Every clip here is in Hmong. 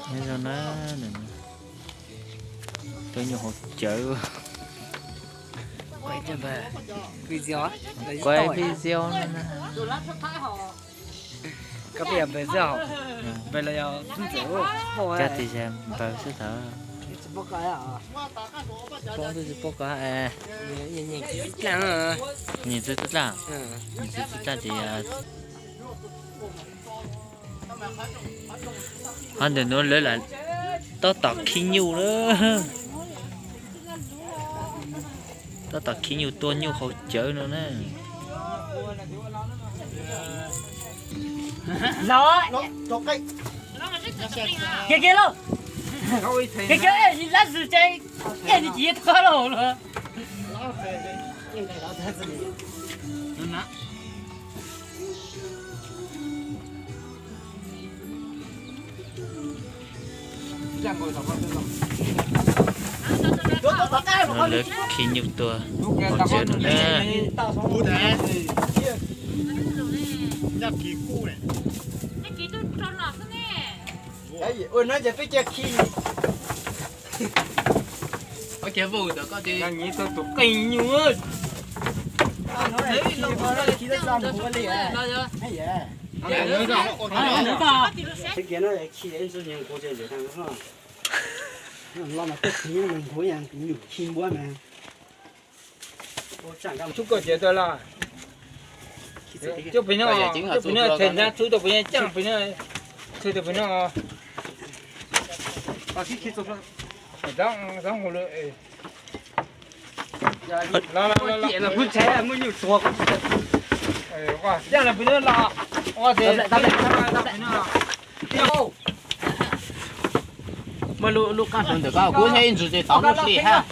Nyob zoo na, tuaj nyuj hauv cawv. Quay video no na. Koj peb yog npawg xwb hos? Npawg los yog tub ntxawm? Cog tias yog npawg xwb thaum. Poob xwb tsis paub koj. Nyiam txwv txwv dlaj, nyiam txwv txwv dlaj tias. Ho ntawm nuav lawv lam tab tom khi nyuj na. Tab tom khi nyuj tua nyuj hauv cawv no na. Kiag kiag lauj, kiag kiag, lab zus ces, ces nws cia li tag lauj. Lawv khi nyuj tua hauv cawv no na. Ua no ces peb cia khi. Ua kiag vauj ntawm koj ces tus qeej nyuj. Los mas tuaj khi nyuj nkuav, nyuj khi nkuav mas. Txhub koj ciav tau los. Coj pem no, coj pem no, them ntxeev txhub tau pem no, caaj pem no, txhub tau pem no. Los, los, los, los, kuv txhais muaj nyuj tuag. Caaj los pem no los. Muaj lub, lub qab hlau ntawm koj, kuv nyob ib ntsis ces tau lub sij hawm.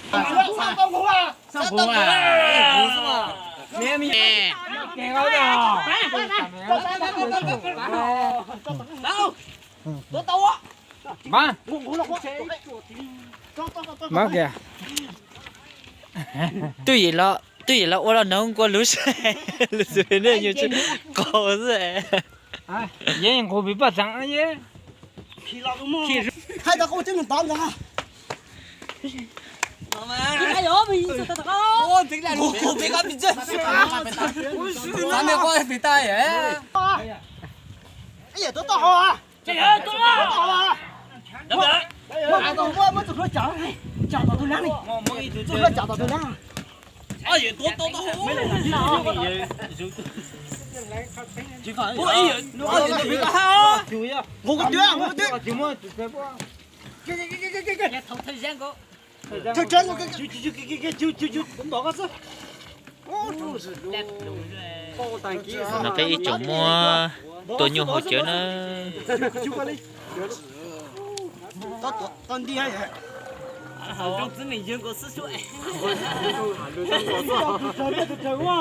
Mas, mas kiag. Twb yim los, twb yim los ua los nov nkuaj lub sab, lub sab pem no nyuj tsw qaug xwb. Yeej nqus pem paj tseem yeej. Hais tau qau tseeb nws tod ntag. Muab, muab tus hlua cam, cam tom tus lab ni. Tus hlua cam tom tus lab. Nqus koj twb, nqus koj twb. Thawj tsawv, no peb ib tsoom muab tua nyuj hauv cawv na. Tsis tau ua, tsis tau ua, tsis tau ua.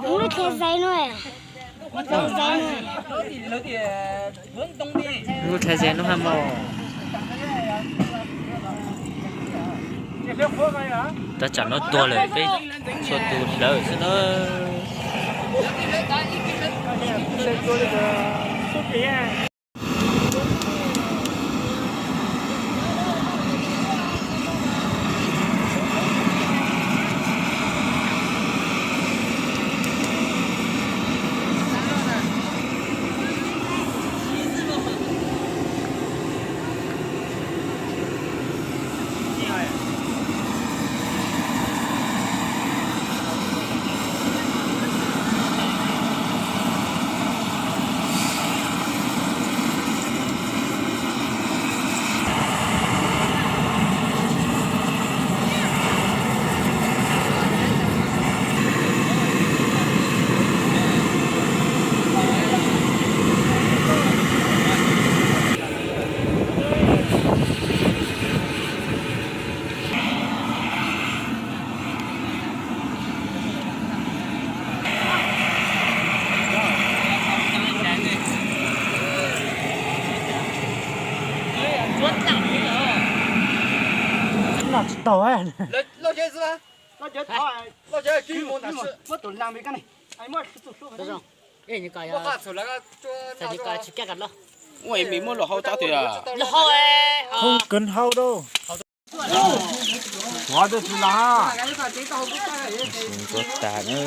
Lub thav xaiv no, lub thav xaiv no, lub thav xaiv no haj mog. Tab tsam no tuag lawm peb txhua tus hlawv xwb na. Noj tsis tau. Ua me muab luag hau tsob tiag. Không cần hau đâu. Ua tsis la. Ntxuav tas na.